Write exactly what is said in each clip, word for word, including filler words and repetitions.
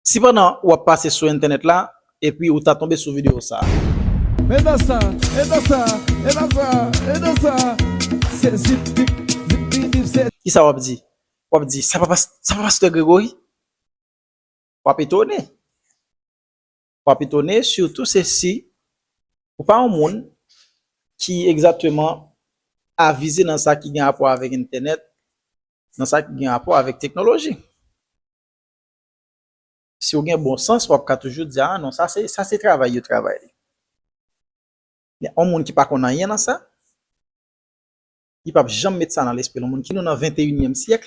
Si pandan w ap pase sou entènèt la, epi ou ta tonbe sou videyo sa a. Men dans sa, e dans sa, e dans sa, e dans sa. Se zip, zip, zip, zip, zip, se Kisa w ap di? W ap di, "Sa pa pas-, sa pa pastè Gregory?" W ap etone. W ap etone, sitou se si ou pa yon moun ki egzakteman avize nan sa ki gen rapò avèk entènèt, nan sa ki gen rapò avèk teknoloji. Si w gen bon sans, w ap ka toujou di, "Ah non, sa se, sa se travay yo travay li." Men yon moun ki pa konn anyen nan sa, li p ap janm met sa nan lespri l. Yon moun ki nou nan venteyinyèm syèk,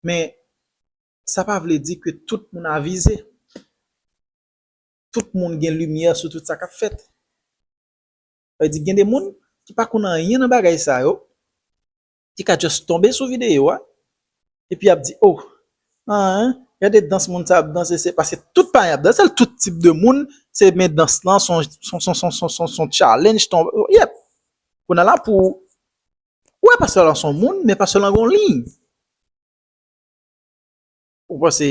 men sa pa vle di ke tout moun avize. Tout moun gen limyè sou tout sa k ap fèt. Sa vle di, gen de moun ki pa konn anyen nan bagay sa yo, ki ka just tonbe sou videyo a, epi y ap di, "Oh, ah, gade dans moun sa ap danse," se paske tout pa y ap danse, tout tip de moun, se men dans lan, son, son, son challenge, ton, yep. Kounye a la pou, ou wè pastè lan son moun, men pastè lan gon liy. Ou panse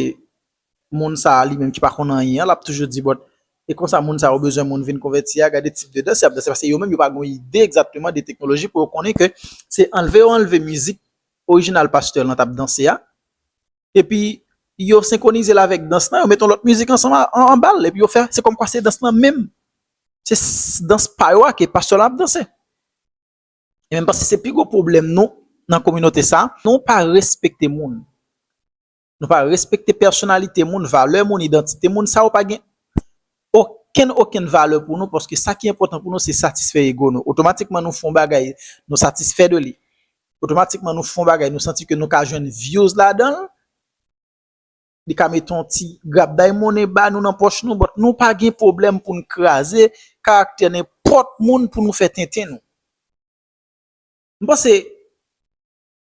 moun sa a li menm ki pa konn anyen an, l ap toujou di, "But, e konsa moun sa yo bezwen moun vin konvèti a, gade tip de dans y ap danse," paske yo menm yo pa gen ide egzakteman de teknoloji pou yo konnen ke se anlve yo anlve mizik orijinal pastè lan t ap danse a, epi yo senkwonize l avèk dans lan, yo mete yon lòt mizik ansanm a, an, anba l, epi yo fè, se kòmkwa se dans lan menm. Se s-, dans pa yo a ke pastè lan ap danse. E menm paske se pi gwo pwoblèm nou nan kominote sa, nou pa respekte moun. Nou pa respekte pèsonalite moun, valè moun, idantite moun, sa yo pa gen okenn, okenn valè pou nou, paske sa ki enpòtan pou nou, se satisfè ego nou. Otomatikman, nou fè yon bagay, nou satisfè de li. Otomatikman, nou fè yon bagay, nou santi ke nou ka jwenn views ladan l, li ka mete yon ti grapday monnen ba nou nan pòch nou, but nou pa gen pwoblèm pou n kraze karaktè nenpòt moun pou nou fè tenten nou. M panse,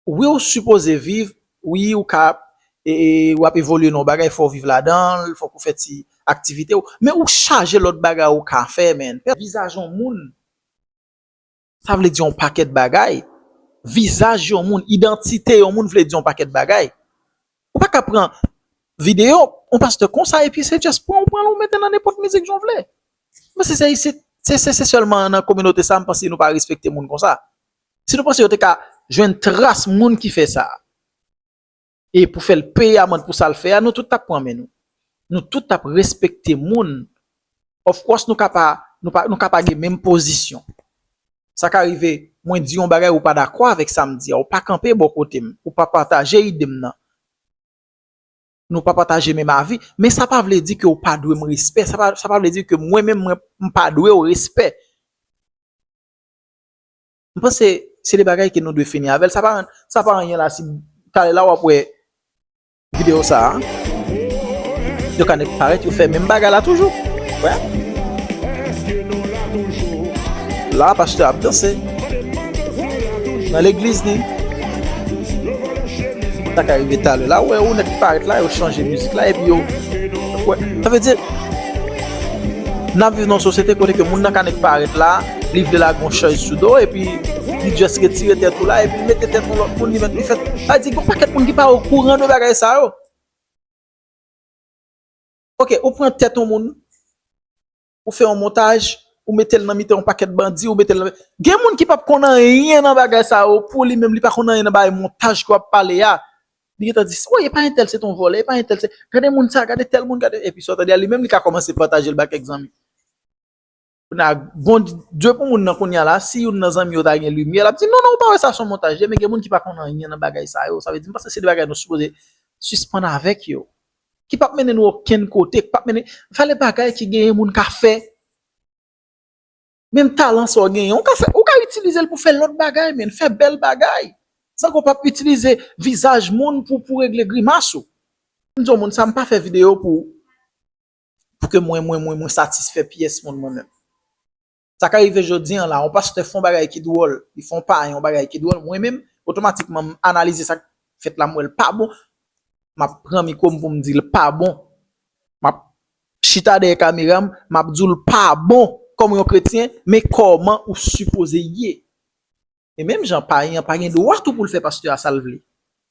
wi, ou sipoze viv, wi, ou ka, e, e, w ap evolye nan yon bagay, fò w viv ladan l, fòk ou fè ti aktivite w, men ou chaje lòt bagay ou ka fè, man. Vizaj yon moun, sa vle di yon pakèt bagay. Vizaj yon moun, idantite yon moun vle di yon pakèt bagay. Ou pa ka pran videyo yon pastè konsa epi se just pran ou pran l ou mete nan nenpòt mizik jan w vle. Men se, se, se, se, se, se sèlman nan kominote sa m panse nou pa respekte moun konsa. Si nou panse yo te ka jwenn tras moun ki fè sa, e pou fè l peye amann pou sa l fè a, nou tout t ap pran men nou. Nou tout t ap respekte moun. Of course, nou ka pa, nou pa, nou ka pa gen menm pozisyon. Sa ka rive, mwen di yon bagay, ou pa dakò avèk sa m di a, ou pa kanpe bò kote m, ou pa pataje ide m nan. Nou pa pataje menm avi, men sa pa vle di ke ou pa dwe m respè, sa pa, sa pa vle di ke mwen menm, mwen, m pa dwe w respè. M panse se de bagay ke nou dwe fini avè l. Sa pa, sa pa anyen la si talè la w ap wè videyo sa a. Yo ka nèk parèt, yo fè menm bagay la toujou. Wè. La, pastè ap danse. Nan legliz li. Sa ka rive talè la, wè, ou nèk parèt la, yo chanje mizik la, epi yo, wè. Sa vle di, n ap viv nan yon sosyete kote ke moun nan ka nèk parèt la, li vle lage yon chèz sou do, epi li just retire tèt ou la, epi li mete tèt yon lòt moun, li mèt li fèt. Sa vle di, gon pakèt moun ki pa okouran de bagay sa yo. Ok, ou pran tèt yon moun, ou fè yon montaj, ou mete l nan mitan yon pakèt bandi, ou mete l nan, gen moun ki p ap konn anyen nan bagay sa yo, pou li menm, li pa konn anyen nan bagay montaj ke w ap pale a. Li gentan di, "Woy, e pa entèl se t on vòlè, e pa entèl se, gade moun sa, gade tèl moun, gade," epi sa w tande a, li menm li ka kòmanse pataje l ba kèk zanmi. Kounye a, Bondye pou moun nan kounye a la, si youn nan zanmi yo ta gen limyè, l ap di, "Non, non, ou pa wè sa se yon montaj, men gen moun ki pa konn anyen nan bagay sa yo." Sa vle di, m panse se de bagay nou sipoze sispann avèk yo. Ki p ap mennen nou okenn kote, ki p ap mennen, valè bagay ki genyen moun ka fè. Menm talan sa w genyen, ou ka fè, ou ka itilize l pou fè lòt bagay, men fè bèl bagay. San ke w p ap itilize vizaj moun pou, pou regle grimas ou. M di yon moun sa, m pa fè videyo pou, pou ke mwen, mwen, mwen, mwen satisfè pyès moun mwen menm. Sa ka rive jodi an la, yon pastè fè yon bagay ki dwòl, li fè yon payen yon bagay ki dwòl, mwen menm, otomatikman, m analize sa k fèt la, m wè l pa bon, m ap pran mikwo m pou m di l pa bon. M ap chita dèyè kamera m, m ap di w l pa bon kòm yon kretyen, men kòman ou sipoze ye. E menm jan payen an pa gen dwa tou pou l fè pastè a sa l vle.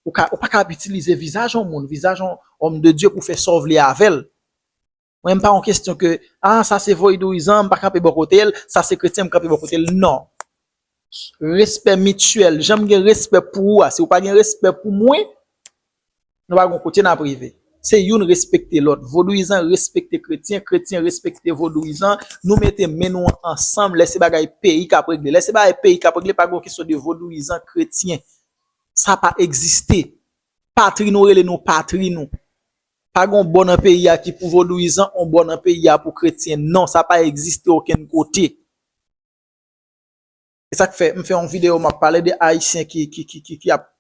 Ou ka, ou pa ka ap itilize vizaj yon moun, vizaj yon homme de Dieu pou fè sa w vle avè l. Mwen, m pa yon kesyon ke, ah, sa se vodouyizan, m pa kanpe bò kote l, sa se kretyen, m kanpe bò kote l. Non. Respè mityèl. Jan m gen respè pou ou a, si w pa gen respè pou mwen, nou pa gon kote n ap rive. Se youn respekte lòt. Vodouyizan respekte kretyen, kretyen respekte vodouyizan. Nou mete men nou ansanm, lè se bagay peyi k ap regle. Lè se bagay peyi k ap regle, pa gon kesyon de vodouyizan, kretyen. Sa pa egziste. Patri nou rele nou patri nou. Pa gon bò nan peyi a ki pou vodouyizan, on bò nan peyi a pou kretyen. Non, sa pa egziste okenn kote. E sa k fè m fè yon videyo, m ap pale de Ayisyen ki, ki, ki, ki, ki ap,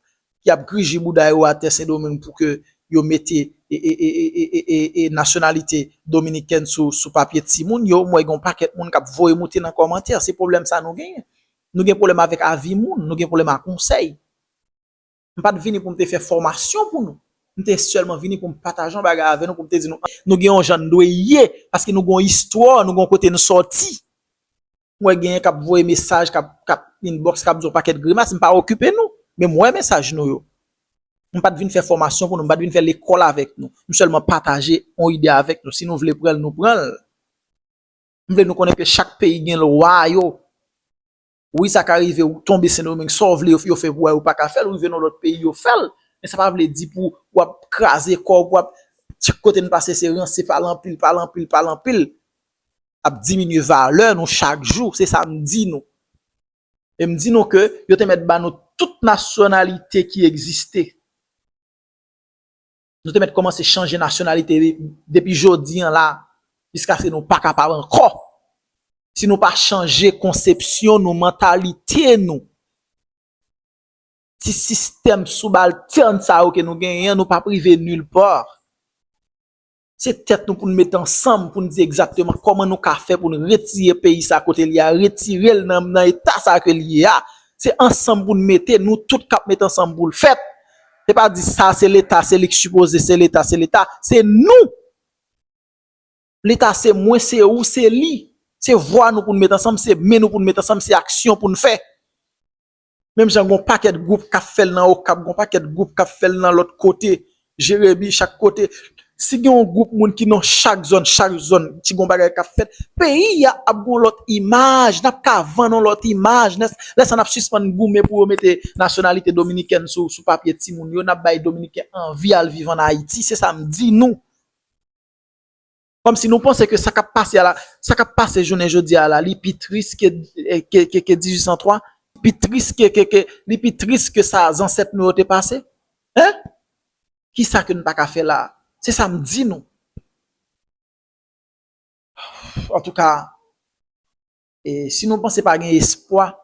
ki ap griji bouda yo atè Sendomeng pou ke yo mete e, e, e, e, e, e, e, e nasyonalite dominikèn sou, sou papye timoun yo. M wè gen yon pakèt moun k ap voye moute nan kòmantè. Se pwoblèm sa nou genyen. Nou gen pwoblèm avèk avi moun, nou gen pwoblèm a konsèy. M pa t vini pou m te fè fòmasyon pou nou. M te sèlman vini pou m pataje yon bagay avè nou, pou m te di nou, nou gen yon jan n dwe ye, paske nou gen yon istwa, nou gen yon kote n sòti. M wè genyen k ap voye mesaj, k ap, k ap inbox, k ap di yon pakèt grimas, m pa okipe nou. Men m wè mesaj nou yo. M pa t vin fè fòmasyon pou nou, m pa t vin fè lekòl avèk nou. M sèlman pataje yon ide avèk nou. Si nou vle pran l, nou pran l. M vle nou konnen ke chak peyi gen lwa yo. Wi, sa ka rive ou tonbe Sendomeng, sa w vle yo, yo fè pou ou, ou pa ka fè l, ou rive nan lòt peyi, yo fè l. Men sa pa vle di pou w ap kraze kò w, pou w ap, chak kote n pase, se ranse, pale anpil, pale anpil, pale anpil. Ap diminye valè nou chak jou, se sa m di nou. E m di nou ke yo te mèt ba nou tout nasyonalite ki egziste. Nou te mèt kòmanse chanje nasyonalite depi jodi an la, jiskaske nou pa kapab ankò. Si nou pa chanje konsepsyon nou, mantalite nou, ti sistèm subaltèn sa yo ke nou genyen an, nou p ap rive nilpa. Se tèt nou pou n met ansanm, pou n di egzakteman kòman nou ka fè pou n retire peyi sa kote l ye a, retire l nan, nan eta sa ke l ye a. Se ansanm pou n mete, nou tout k ap met ansanm pou l fèt. Se pa di sa se Leta, se li k sipoze, se Leta, se Leta. Se nou. Leta se mwen, se ou, se li. Se vwa nou pou n met ansanm, se men nou pou n met ansanm, se aksyon pou n fè. Menm jan gon pakèt gwoup k ap fè l nan Okap, gon pakèt gwoup k ap fè l nan lòt kote, Jeremi, chak kote. Si gen yon gwoup moun ki nan chak zòn, chak zòn, ti gon bagay k ap fèt, peyi a ap gon lòt imaj, n ap ka vann yon lòt imaj. Lè, lè sa n ap sispann goumen pou yo mete nasyonalite dominikèn sou, sou papye timoun yo, n ap bay Dominiken anvi al viv ann Ayiti. Se sa m di nou. Kòmsi nou panse ke sa k ap pase a la, sa k ap pase jounen jodi a la, li pi tris ke, ke, ke, ke dizuit san twa, pi tris ke, ke, ke, li pi tris ke sa zansèt nou yo te pase? Hein? Kisa ke n pa ka fè la? Se sa m di nou. Antouka, e si nou panse pa gen espwa,